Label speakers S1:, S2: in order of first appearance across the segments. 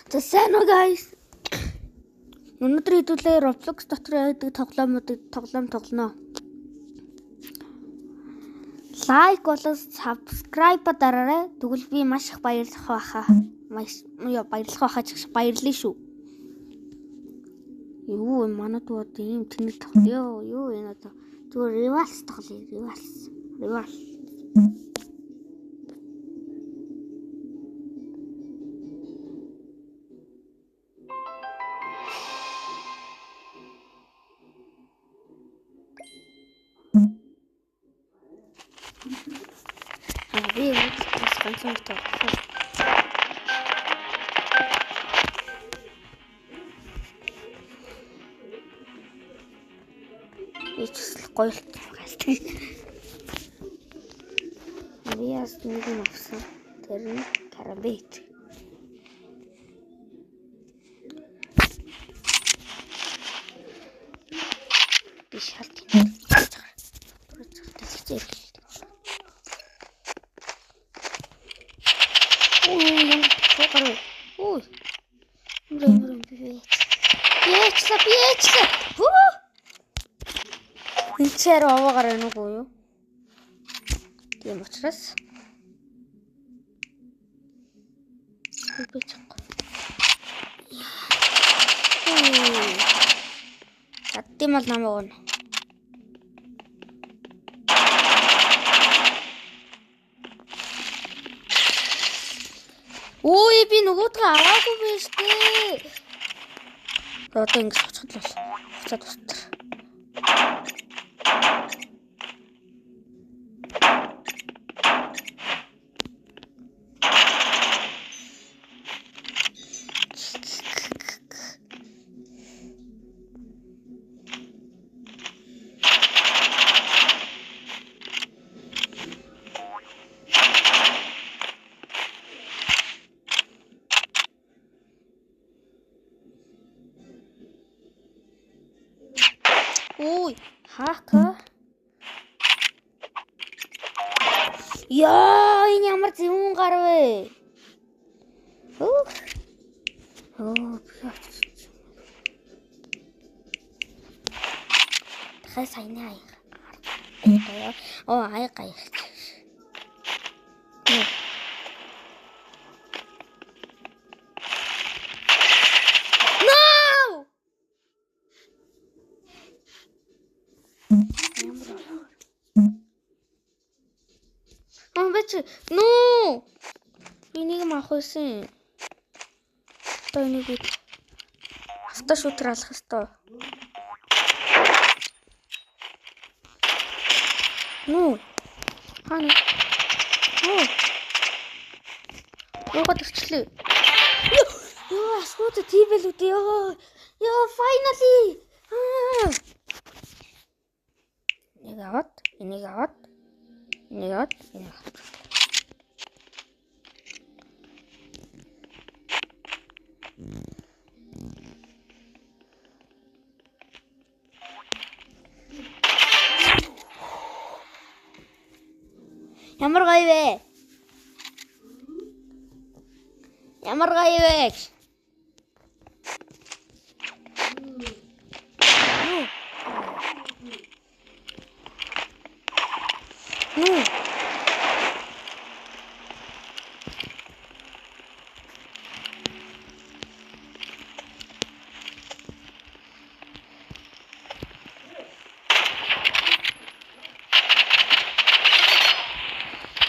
S1: За сайн уу guys. Өнөөдөр хэдүүлээ Roblox дотор байдаг тоглоомуудыг тоглоом тоглоно. Лайк болон subscribe дараарай. Тэгвэл би маш их баярлах байхаа. Маш ёо баярлах байхаа ч гэж баярлая шүү. Юу юм манад бод ийм тэнэг тоглоё. Юу энэ одоо зүгээр Rivals тоглоё. Rivals. Rivals. Би бас ганцхан тоглох. Би ч гэсэн гоё л гайхалтай. Би яс нэг юм авсан. Тэр нь карамбит. Би шалт юм. Ой. Биэчлээ. Хүү. Энд чи арай овоогаар байна уу юу? Тийм учраас би чахгүй. Чаддсан бол намайг өгнө. Ой би нөгөөдгөө аваагүй байж тээ. Одоо ингэж очиход л бол буцаад устар. Ой, хака. Яа, энэ ямар зэвүүн гар вэ? Өөх. Оо, би авчихсан. Дахиад саяны аяга. Оо, аяга аяг. No! Аа бач нүү. Би нэг юм авах байсан. Одоо энийг би авто шүүтер алах ёстой. Нүү. Хаана? Нүү. Уугаад ирчлээ. Йоо, асгууд тийм байл үү дээ. Йоо. Йоо, finally. Аа. Энийг аваад, энийг аваад, энийг аваад, энийг аваад. Ямар гоё вэ? Ямар гоё вэ? Нүү.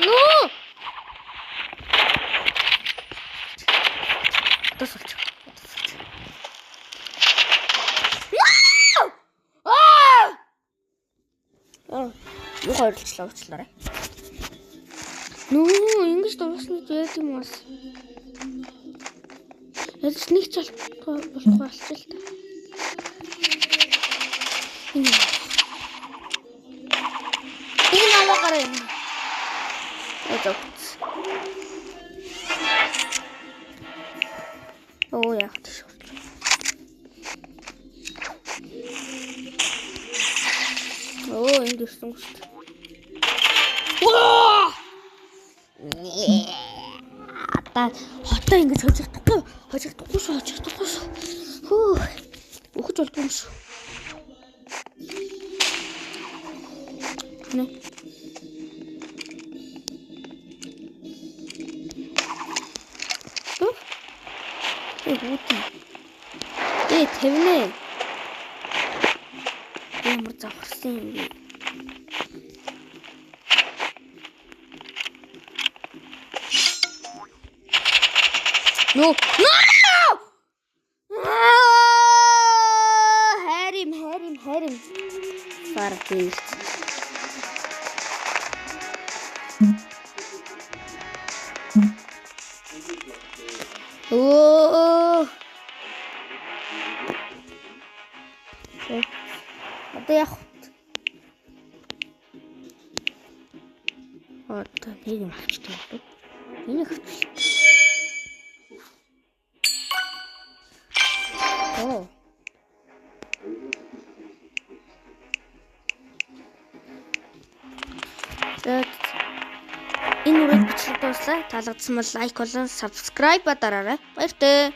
S1: Нүү. Одоо сулч. Аа! Юу хоёрлцлаа уучлаарай. Нүү, ингэж дуусна гэж яад юм бас. Ялч нэг ч болохгүй болчих л та. Энэ аваагаар юм. Өө. Оо яах вэ? Оо энд ирсэн шүү дээ. Ваа! Одоо хотоо ингэж хожигдохгүй. Хожигдохгүй шүү, хожигдохгүй шүү. Хөө. Өгч болдгүй юм шүү. Нэ. Э хүүтэн. Э тавина. Ямар завхарсан юм бэ? No. No! Харим, харим, харим. Фарт. Оо. Одоо яг одоо нэг юм авчдаг болов. Энийг авчихлаа. Оо. За энэ үрийг бичлэг дууслаа. Таалагдсан бол лайк болон subscribe дараарай. Баяртай.